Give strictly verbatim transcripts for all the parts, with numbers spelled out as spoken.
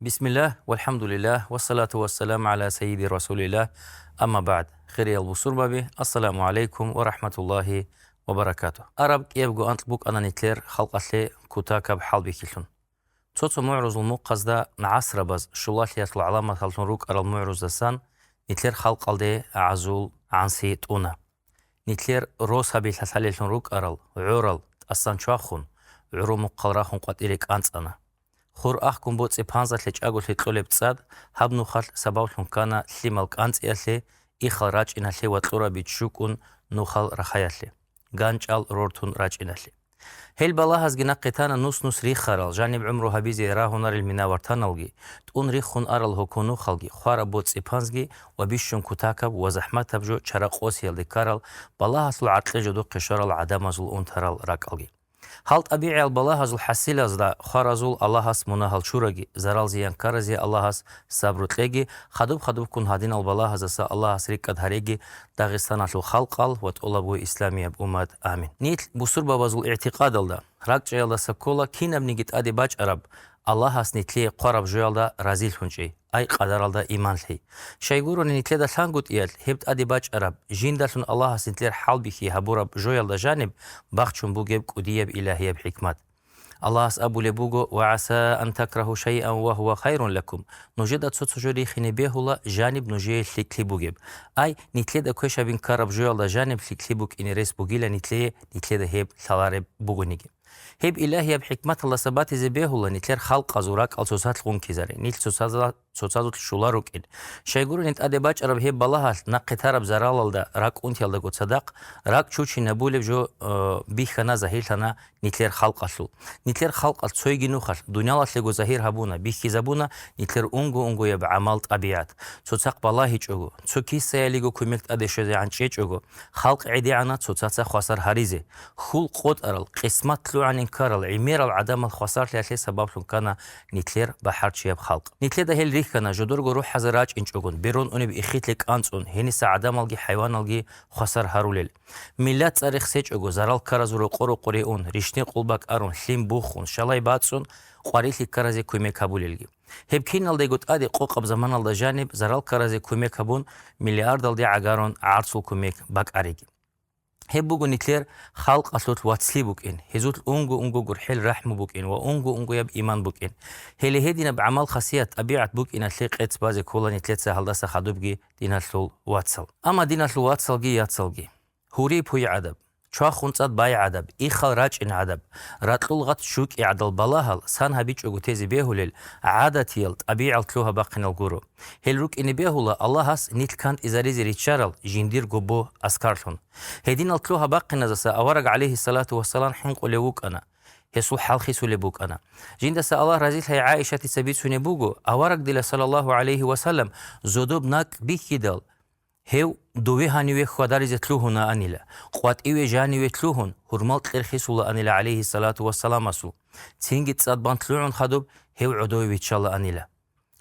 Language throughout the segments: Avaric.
Бисмиллагь, валхӀамдулиллагь, вассалату вассаламу гӀала сайиди Расулиллагь, амма багӀд. Хириял бусурбаби, ассаламу гӀалайкум ва рахӀматуллагьи ва баракатугь. Араб кӀиябго анкь букӀана нилъер халкъалъе кутакаб хӀалбихьилъун. Цо-цо мугӀрузул мухъазда гӀасрабаз щулалъиялъул гӀаламаталлъун рукӀарал мугӀруздасан нилъер халкъалде гӀазул гӀанси тӀуна. Нилъер росаби лъалъалеллъун рукӀарал гӀорал тӀасан чвахун, гӀуру мухъал рахун къватӀире кӀанцӀана. Хур ахкун боцӀи панзалъе чӀаголъи кьолеб цӀад гьаб нухалъ сабаблъун ккана лъимал кӀанцӀиялъе, ихал рачӀиналъе ва кьураби ччукӀун нухал рахаялъе, ганчӀал рортун рачӀиналъе. Гьел балагьазги нахъе тана нус-нус рихарал, жаниб гӀумру гьабизе рагьунарел мина-вартаналги, тӀун риххун арал гьоконухалги, хвараб боцӀи-панзги ва бищун кутакаб ва захӀматаб жо чара къосиялде ккарал, балагьалъул гӀаркье жодухъе щварал гӀадамазул унтарал ракӀалги. Гьал тӀабигӀиял балагьазул хӀасилазда хваразул Аллагьас мунагьал чураги, зарал-зиян ккаразе Аллагьас сабру кьеги, хадуб-хадубккун гьадинал балагьазаса Аллагьас рикӀкӀад гьареги Дагъистаналъул халкъал ва тӀолабго исламияб уммат. Амин. Нилъ бусурбабазул игӀтикъадалда, ракӀчӀаялдаса ккола кинабниги тӀаде бачӀараб Аллагьас нилъее хъвараб жоялда разилъунчӀей, ай къадаралда иман лъей. Щайгурони нилъеда лъангутӀиялъ гьеб тӀаде бачӀараб, жиндалъун Аллагьас нилъер хӀалбихьи гьабураб жоялда жаниб бахчун бугеб кӀудияб илагьияб хӀикмат. Аллагьас абулеб буго: «Ва гӀаса ан такрагьу шайъан ва гьува хайрун лакум». Нужеда цо-цо жо рихине бегьула, жаниб нужее лъикӀлъи бугеб. Ай, нилъеда квешабин ккараб жоялда жаниб лъикӀлъи букӀине рес бугила нилъее, нилъеда гьеб лъалареб бугониги. Гьеб илагьияб хӀикматалдаса батизе бегьула нилъер халкъазул ракӀал цоцалъ гъункизари, нилъ цоцазда-, цоцазулъ щула рукӀин. Щайгурони тӀаде бачӀараб гьеб балагьалъ нахъе тараб заралалда ракӀ унтиялдаго цадахъ, ракӀ чучинабулеб жо, э, бихьана, загьирлъана нилъер халкъалъул. Нилъер халкъалъ цойги нухалъ дуниялалъего загьир гьабуна, бихьизабуна нилъер унго-унгояб гӀамал-тӀабигӀат. Цоцахъ балагьичӀого, цо кисаялиго кумек тӀаде щвезегӀан чӀечӀого, халкъ гӀедегӀана цоцаца хвасар гьаризе. Хьул къотӀарал, къисмат лъугӀанин ккарал, гӀемерал гӀадамал хвасарлъиялъе сабаблъун ккана нилъер бахӀарчияб халкъ. Нилъеда гьел рихьана, жодорго рухӀазе рачӀинчӀогон, берун унеб иххилъе кӀанцӀун, гьениса гӀадамалги хӀайваналги хвасар гьарулел. Миллат цӀар рехсечӀого, зарал ккаразул рокъо-рокъоре ун, рищни-къулба кӀарун, лъим бухун, шалай бацӀцӀун, къварилъи ккаразе кумек гьабулелги. Гьеб киналдаго тӀаде къокъаб заманалда жаниб зарал ккаразе кумек гьабун, миллиардалде гӀагарун гӀарцул кумек бакӀариги. Гьеб буго нилъер халкъалъулъ вацлъи букӀин, гьезулъ унго-унго гурхӀел рахӀму букӀин ва унго-унгояб иман букӀин. Гьеле гьединаб гӀамал-хасият, тӀабигӀат букӀиналъе къец базе ккола нилъеца гьалдаса хадубги, диналъул вацал. Амма, диналъул вацалги яцалги, гьурий пуй гӀадаб, чвахун цӀад бай гӀадаб, ихал рачӀин гӀадаб, ракьул гъат щукӀи гӀадал балагьал сан гьабичӀого тезе бегьулел гӀадатиял, тӀабигӀал лъугьа-бахъинал гуро. Гьел рукӀине бегьула Аллагьас нилъ кантӀизаризе риччарал жиндирго бо аскарлъун. Гьединал лъугьа-бахъиназаса авараг, гӀалейхиссалату вассалам, хӀинкъулев вукӀана. Гьесул хӀал хисулеб букӀана. Жиндаса Аллагь разилъай ГӀаишатица бицунеб буго, авараг дила, саллаллагьу гӀалайгьи вассалам, зодоб накӀ бихьидал, гьев дове гьаниве хьвадаризе лъугьунаанила, къватӀиве жаниве лъугьун, гьурмал кьер хисулаанила гӀалейхиссалату вассаламасул, цинги цӀад бан лъугӀун хадуб гьев гӀодове виччалаанила.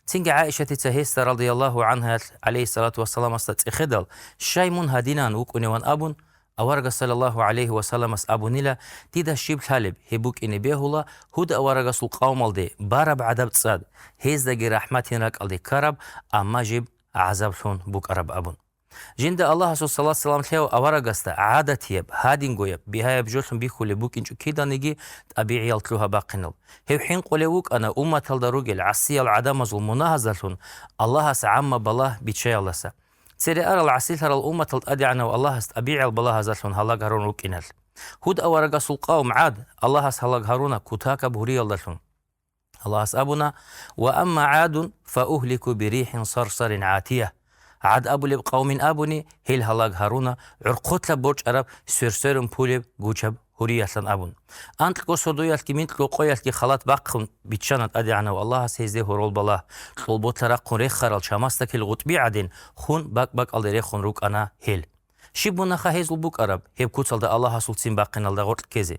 Цинги ГӀаишатица гьесда, радияллагьу гӀангьа, гӀалейхиссалату вассаламасда цӀехедал, щай мун гьадинан вукӀуневан абун, аварагас, саллаллагьу гӀалайгьи вассаламас, абунила: «Дида щиб лъалеб, гьеб букӀине бегьула гьуд аварагасул къавмалде бараб гӀадаб цӀад, гьездаги рахӀматин ракӀалде ккараб, амма жиб гӀазаблъун букӀараб», абун. Жинда Аллагьасул салат-салам лъев аварагасда гӀадатияб, гьадингояб, бигьаяб жолъун бихьулеб букӀинчӀо киданиги тӀабигӀиял лъугьа-бахъинал. Гьев хӀинкъулев вукӀана умматалда ругел гӀасиял гӀадамазул мунагьаздалъун Аллагьас гӀамма балагь биччаялдаса, цере арал гӀасилъарал умматал ТӀадегӀанав Аллагьас тӀабигӀиял балагьаздалъун гьалаг гьарун рукӀиналъ. Гьуд аварагасул къавм ГӀад Аллагьас гьалаг гьаруна кутакаб гьуриялдалъун. Аллагьас абуна: «Ва амма ГӀадун, фа ухлику бирихӀин сарсарин гӀатия». ГӀад абулеб къавмин абуни, гьел гьалаг гьаруна гӀурхъулъа борчӀараб сверсверун пулеб гучаб гьуриялъан абун. Анкьго сордоялъги минкьго къоялъги халат бахъун биччана ТӀадегӀанав Аллагьас гьезде гьорол балагь, кьолболъа рахъун рехарал чамасдакил гъутӀби гӀадин, хун бакӀ-бакӀалде рехун рукӀана гьел. Щиб мунаха гьезул букӀараб, гьеб куцалда Аллагьасул ццин бахъиналда гъоркь ккезе?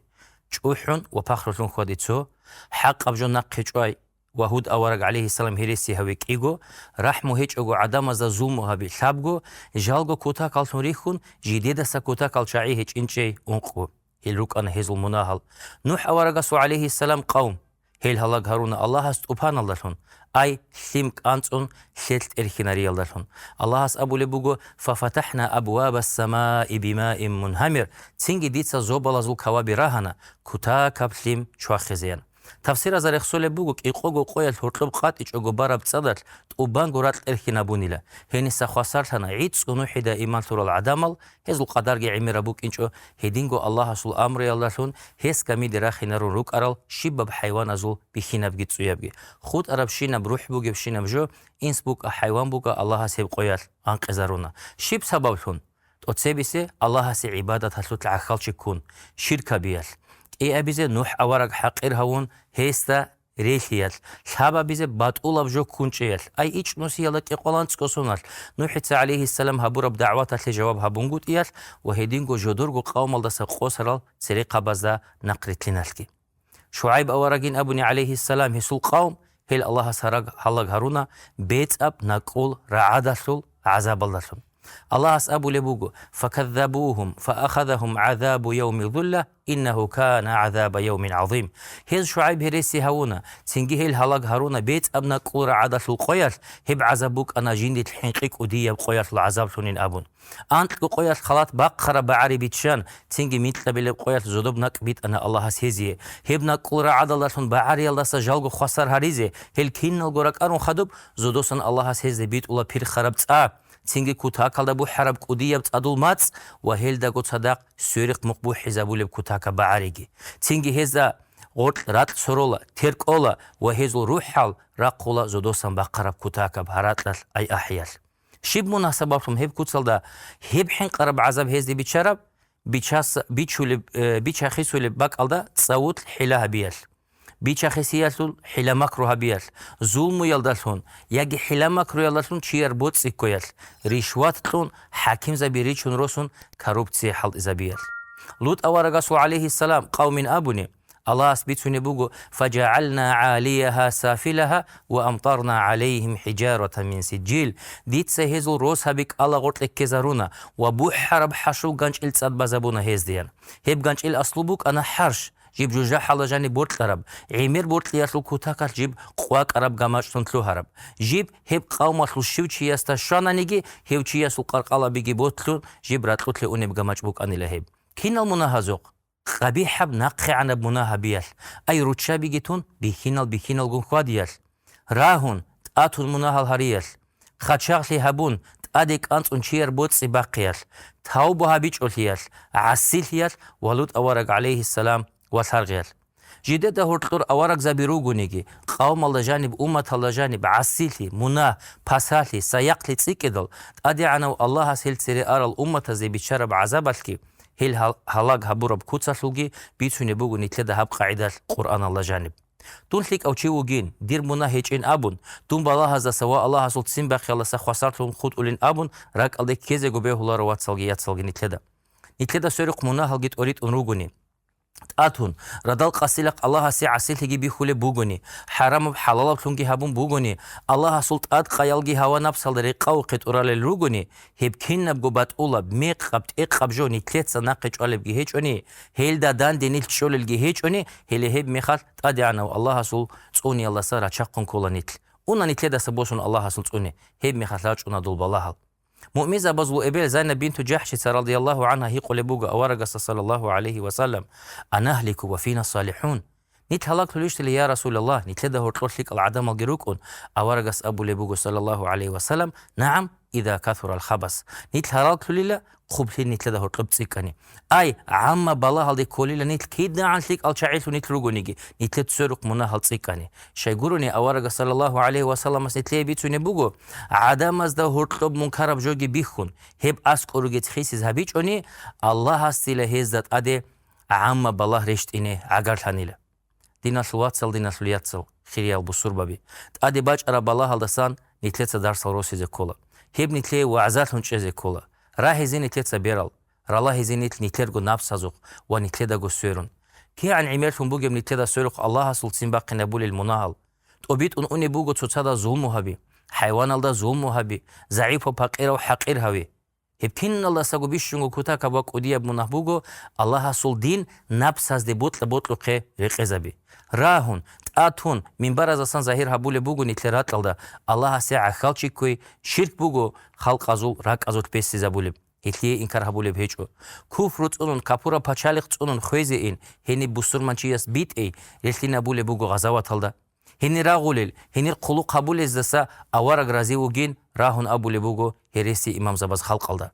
ЧӀухӀун ва пахрулъун хьвади цо, хӀакъаб жо нахъе чӀвай ва Гьуд авараг, гӀалейхиссалам, гьереси гьаве кӀиго, рахӀму гьечӀого гӀадамазда зулму гьаби лъабго, жалго кутакаллъун рихьун, жидедаса кутакал чагӀи гьечӀинчӀей ункъго. Гьел рукӀана гьезул мунагьал. НухӀ аварагасул, гӀалейхиссалам, къавм. Гьел гьалаг гьаруна Аллагьас тӀупаналдалъун, ай лъим кӀанцӀун лъелъ тӀерхьинариялдалъун. Аллагьас абулеб буго: «Фафатахна абваба самаи бимаин мунхамир», цинги дица зобалазул каваби рагьана, кутакаб лъим чвахизеян. Тафсиразда рехсолеб буго, кӀикъого къоялъ гьоркьоб къватӀичӀого бараб цӀадалъ тӀубанго ракь тӀерхьинабунила. Гьениса хвасарлъана гӀицӀго НухӀида иман лъурал гӀадамал, гьезул къадарги гӀемераб букӀинчӀо, гьединго Аллагьасул амруялдалъун гьес гамиде рахинарун рукӀарал щибаб хӀайваназул бихьинабги цӀуябги. ХутӀарабщинаб, рухӀ бугебщинаб жо, инс букӀа, хӀайван букӀа, Аллагьас гьеб къоялъ гъанкъизаруна. Щиб сабаблъун? ТӀоцебизе Аллагьасе гӀибадаталъулъ гӀахьалчи ккун, ширк гьабиялъ. КӀиабизе НухӀ авараг хӀакъир гьавун, гьесда релъиялъ. Лъабабизе батӀулаб жо ккун чӀеялъ. Ай ичӀнусиялда кӀикъоялда анцӀго соналъ НухӀица, гӀалайгьиссалам, гьабураб дагӀваталъе жаваб гьабунгутӀиялъ ва гьединго жодорго къавмалдаса къосарал церехъабазда нахърилълъиналъги. ШугӀайб аварагин абуни, гӀалайгьиссалам, гьесул къавм, гьел Аллагьас гьараг-, гьалаг гьаруна бецӀаб накӀкӀул рагӀадалъул гӀазабалдалъун. Аллагьас абулеб буго: «Факаззабугьум, фаахазагьум гӀазабу явми зулла, иннагьу кана гӀазаба явмин гӀазим». Гьез ШугӀайб гьереси гьавуна, цинги гьел гьалаг гьаруна бецӀаб накӀкӀул рагӀадалъул къоялъ, гьеб гӀазаб букӀана жиндилъ хӀинкъи кӀудияб къоялъул гӀазаблъунин абун. Анкьго къоялъ халат бахъараб багӀари биччан, цинги микьабилеб къоялъ зодоб накӀ битӀана Аллагьас гьезие. Гьеб накӀкӀул рагӀадалдалъун багӀариялдаса жалго хвасар гьаризе, гьел киналго ракӀарун хадуб, зодосан Аллагьас гьезде битӀула пирхараб цӀа, цинги кутакалда бухӀараб кӀудияб цӀадул мацӀ ва гьелдаго цадахъ сверихъ мухъ бухӀизабулеб кутакаб багӀариги. Цинги гьезда гъоркь ракь сорола, тер кӀола ва гьезул рухӀал рахъула зодосан бахъараб кутакаб гьаракьалъ, ай ахӀиялъ. Щиб мунагь сабаблъун гьеб куцалда гьеб хӀинкъараб гӀазаб гьезде бичараб? Бичас-, бичулеб, э, бичахисулеб бакӀалда цӀавулъ хӀила гьабиялъ, бичахисиялъул хӀила-макру гьабиялъ, зулмуялдалъун яги хӀила-макруялдалъун чияр боцӀи ккоялъ, ришват кьун, хӀакимзаби ричун росун, коррупция хӀалтӀизабиялъ. ЛутӀ аварагасул, гӀалайгьиссалам, къавмин абуни, Аллагьас бицунеб буго: «Фажагьална гӀалияха сафилагьа ва амтарна гӀалайгьим хӀижаратан мин сиджил». Дица гьезул росаби кӀалагъоркье ккезаруна ва бухӀараб хӀашув ганчӀил цӀад базабуна гьездеян. Гьеб ганчӀил аслу букӀана хӀарш, жиб жужахӀалда жаниб боркьараб, гӀемер боркьиялъул кутакалъ жиб къвакӀараб гамачӀлъун лъугьараб. Жиб гьеб къавмалъул щив чиясда щвананиги, гьев чиясул къаркъалабиги ботлъун, жиб ракьулъе унеб гамачӀ букӀанила гьеб. Кинал мунагьазухъ? КъабихӀаб нахъегӀанаб мунагь гьабиялъ, ай руччабиги тун, бихьинал-бихьиналгун хьвадиялъ, рагьун, тӀатун мунагьал гьариялъ, хъачагълъи гьабун, тӀаде кӀанцӀун чияр боцӀи бахъиялъ, тавба гьабичӀолъиялъ, гӀасилъиялъ ва ЛутӀ авараг, гӀалайгьиссалам, ва лъаргъиялъ. Жидеда гьоркьор аварагзаби ругониги, къавмалда жаниб, умматалда жаниб гӀасилъи, мунагь, пасалъи, сайахълъи цӀикӀкӀидал, ТӀадегӀанав Аллагьас гьел цере арал умматазде биччараб гӀазабалъги, гьел гьал-, гьалаг гьабураб куцалъулги бицунеб буго нилъеда гьаб къагӀидалъ Къуръаналда жаниб. Дун лъикӀав чи вугин, дир мунагь гьечӀин абун, дун балагьаздаса ва Аллагьасул ццин бахъиялдаса хвасарлъун хутӀулин абун, ракӀалде ккезего бегьуларо, вацалги яцалги, нилъеда. Нилъеда сверухъ мунагьалги тӀоритӀун ругони, тӀатун, радал къасилахъ Аллагьасе гӀасилъиги бихьулеб бугони, хӀарамаб хӀалалаблъунги гьабун бугони, Аллагьасул тӀадкъаялги гьава-напсалда рекъавухъе тӀуралел ругони, гьеб кинабго батӀулаб, мекъаб, тӀекъаб жо нилъеца нахъе чӀвалебги гьечӀони, гьелда данде нилъ чӀолелги гьечӀони, гьеле гьеб мехалъ ТӀадегӀанав Аллагьасул цӀуниялдаса рачахъун ккола нилъ. Уна нилъедаса босун Аллагьасул цӀуне, гьеб мехалъ рачӀуна дол балагьал. Муъминзабазул эбел Зайнаб бинту Жахшица, радияллагьу гӀангьа, гьикъулеб буго аварагасда, саллаллагьу гӀалайгьи ва саллам: «Анагьлику ва фина салихӀун?» Нилъ гьалаглъулищ, я Расулаллагь, нилъеда гьоркьор лъикӀал гӀадамалги рукӀун? Аварагас абулеб буго, саллаллагьу гӀалайгьи ва саллам: «НагӀам, иза касурал хабас». Нилъ гьалаглъулила, хъублъи нилъеда гьоркьоб цӀикӀкӀани. Ай, гӀамма балагьалде кколила нилъ кидагӀан лъикӀал чагӀилъун нилъ ругониги, нилъер церухъ мунагьал цӀикӀкӀани. Щайгурони аварагас, саллаллагьу гӀалайгьи ва салламас, нилъее бицунеб буго, гӀадамазда гьоркьоб мункараб жоги бихьун, гьеб аскӀор ругец хисиз гьабичӀони, Аллагьасдила гьезда тӀаде гӀамма балагь рещтӀине гӀагарлъанила. Диналъул вацал, диналъул яцал, хириял бусурбаби, тӀаде бачӀараб балагьалдасан нилъеца дарсал росизе ккола. Гьеб нилъее вагӀзалъун чӀезе ккола. Рагьизе нилъеца берал, ралагьизе нилъ нилъерго напсазухъ ва нилъедаго сверун. КигӀан гӀемерлъун бугеб нилъеда сверухъ Аллагьасул ццин бахъинабулел мунагьал! ТӀобитӀун унеб буго цоцазда зулму гьаби, хӀайваналда зулму гьаби, загӀипав-пакъирав хӀакъир гьави. Гьеб киналдасаго бищунго кутакаб ва кӀудияб мунагь буго Аллагьасул дин напсазде бокьа-бокьухъе рекъезаби. Рагьун, тӀатун, минбаразасан загьир гьабулеб буго нилъер ракьалда, Аллагьасе гӀахьалчи кквей, ширк буго халкъазул ракӀазулъ бесизабулеб, гьелъие инкар гьабулеб гьечӀо. Куфру цӀунун, капураб пачалихъ цӀунун хвезе ин, гьениб бусурманчияс битӀей, релълъинабулеб буго гъазаваталда. Гьенир рагъулел, гьенир хъулухъ гьабулездаса авараг рази вугин, рагьун абулеб буго гьереси имамзабаз халкъалда.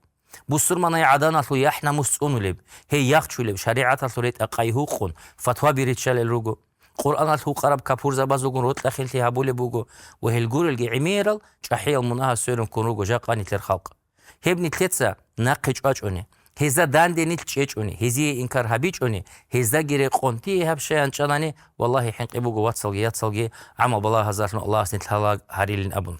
Бусурманай гӀаданалъул яхӀ-намус цӀунулеб, гьей яхчулеб, шаригӀаталъул ретӀа-къай гьукъун, фатваби риччалел руго. Къуръаналъ гьукъараб капурзабазулгун рокьа-хинлъи гьабулеб буго ва гьел гурелги гӀемерал чӀахӀиял мунагьаз сверун ккун руго жакъа нилъер халкъ. Гьеб нилъеца нахъе чӀвачӀони, гьезда данде нилъ чӀечӀони, гьезие инкар гьабичӀони, гьездаги рекъон, дие гьаб щай анчӀанани, валлагьи, хӀинкъи буго вацалги яцалги гӀамал балагьазалъун Аллагьас нилъ гьалаг гьарилин абун.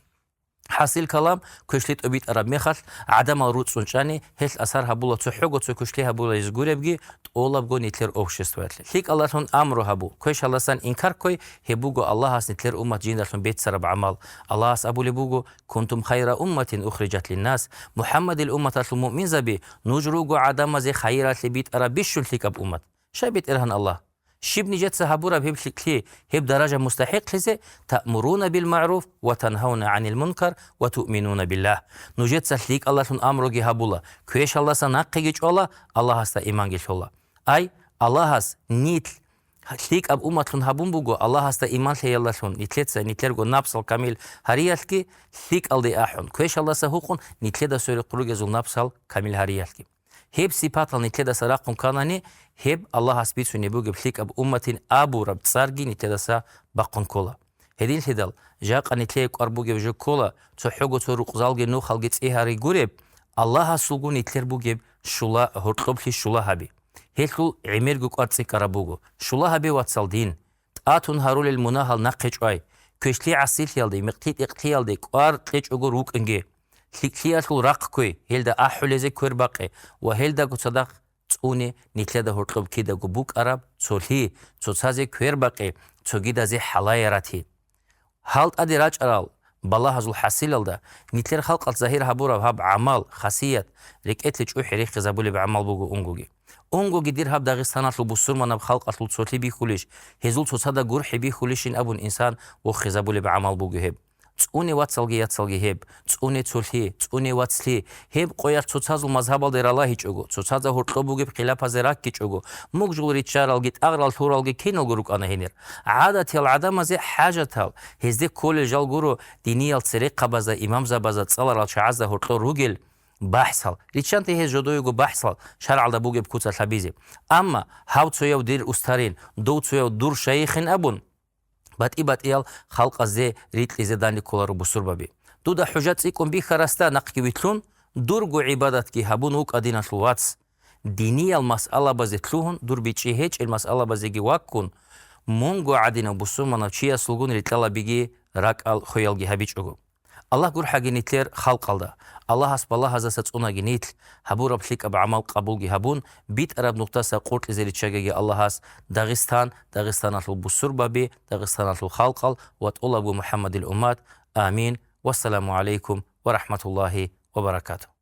ХӀасил калам, квешлъи тӀобитӀараб мехалъ, гӀадамал руцӀцӀун чӀани, гьелъ асар гьабула, цохӀого цо квешлъи гьабула гьез гуребги, тӀолабго нилъер обществоялъе. ЛъикӀалдалъун амру гьабу, квешалдасан инкар кквей, гьеб буго Аллагьас нилъер уммат жиндалъун беццараб гӀамал. Аллагьас абулеб буго: «Кунтум хайра умматин ухриджат линнас», МухӀаммадил умматалъул муъминзаби, нуж руго гӀадамазе хайиралъе битӀараб бищун лъикӀаб уммат. Щай, БетӀергьан Аллагь? Щиб нижеца гьабураб гьеб лъикӀлъи, гьеб даража мустахӀикълъизе: «Таъмуруна бил магӀруф ва тангьавна гӀанил мункар ва туъминуна биллагь». Нужеца лъикӀалдалъун амруги гьабула, квешалдаса нахъеги чӀвала, Аллагьасда иманги лъола. Ай, Аллагьас нилъ лъикӀаб умматлъун гьабун буго, Аллагьасда иман лъеялдалъун, нилъеца нилъерго напсал камил гьариялъги лъикӀалде ахӀун, квешалдаса гьукъун нилъеда сверухъ ругезул напсал камил гьариялъги. Гьеб сипатал нилъедаса рахъун кканани, гьеб Аллагьас бицунеб бугеб лъикӀаб умматин абураб цӀарги нилъедаса бахъун ккола. Гьединлъидал, жакъа нилъее кӀвар бугеб жо ккола, цохӀого цо рукъзалги нухалги цӀи гьари гуреб, Аллагьасулгун нилъер бугеб щула, гьоркьоблъи щула гьаби. Гьелъул гӀемерго кӀвар цӀикӀкӀараб буго. Щула гьабе, вацал, дин. ТӀатун гьарулел мунагьал нахъе чӀвай, квешлъи гӀасилъиялде, микъти-тӀикълъиялде кӀвар кьечӀого рукӀинге. ЛъикӀлъиялъул рахъ ккве, гьелда ахӀулезе квербакъе ва гьелдаго цадахъ цӀуне нилъеда гьоркьоб кидаго букӀараб цолъи, цоцазе квербакъе, цогидазе хӀалае рати. Гьал тӀаде рачӀарал балагьазул хӀасилалда, нилъер халкъалъ загьир гьабураб гьаб гӀамал, хасият, рекӀелъе чӀухӀи рехизабулеб гӀамал буго унгоги. Унгоги дир гьаб Дагъистаналъул бусурманаб халкъалъул цолъи бихьулищ, гьезул цоцазда гурхӀи бихьулищин абун инсан вохизабулеб гӀамал буго гьеб. ЦӀуне вацалги яцалги гьеб, цӀуне цолъи, цӀуне вацлъи, гьеб къоялъ цоцазул мазгьабалде ралагьичӀого, цоцазда гьоркьоб бугеб хилафазе раккичӀого, мугжул риччаралги тӀагърал лъуралги киналго рукӀана гьенир. ГӀадатиял гӀадамазе хӀажатал, гьезде кколел жал гуро диниял церехъабазда, имамзабазда, цӀаларал чагӀазда гьоркьор ругел бахӀсал. Риччанте гьез жодоего бахӀсал шаргӀалда бугеб куцалъ гьабизе. Амма гьав цояв дир устарин, дов цояв дур шайихин абун, батӀи-батӀиял халкъазде рикьизе данде кколаро бусурбаби. Дуда хӀужа цӀикӀкӀун бихьарасда нахъги вилълъун, дурго гӀибадатги гьабун вукӀа, диналъул вац. Диниял масъалабазе лъугьун, дур бичӀчӀи гьечӀел масъалабазеги ваккун, мунго гӀадинав бусурманав чиясулгун рикьалабиги ракӀал хвеялги гьабичӀого. Аллагь гурхӀаги нилъер халкъалда. Аллагьас балагьазаса цӀунаги нилъ, гьабураб лъикӀаб гӀамал къабулги гьабун, битӀараб нухдаса къоркьизе риччагеги Аллагьас Дагъистан, Дагъистаналъул бусурбаби, Дагъистаналъул халкъал ва тӀолабго МухӀаммадил уммат. Амин. Вассаламу гӀалайкум ва рахӀматуллагьи ва баракатугь.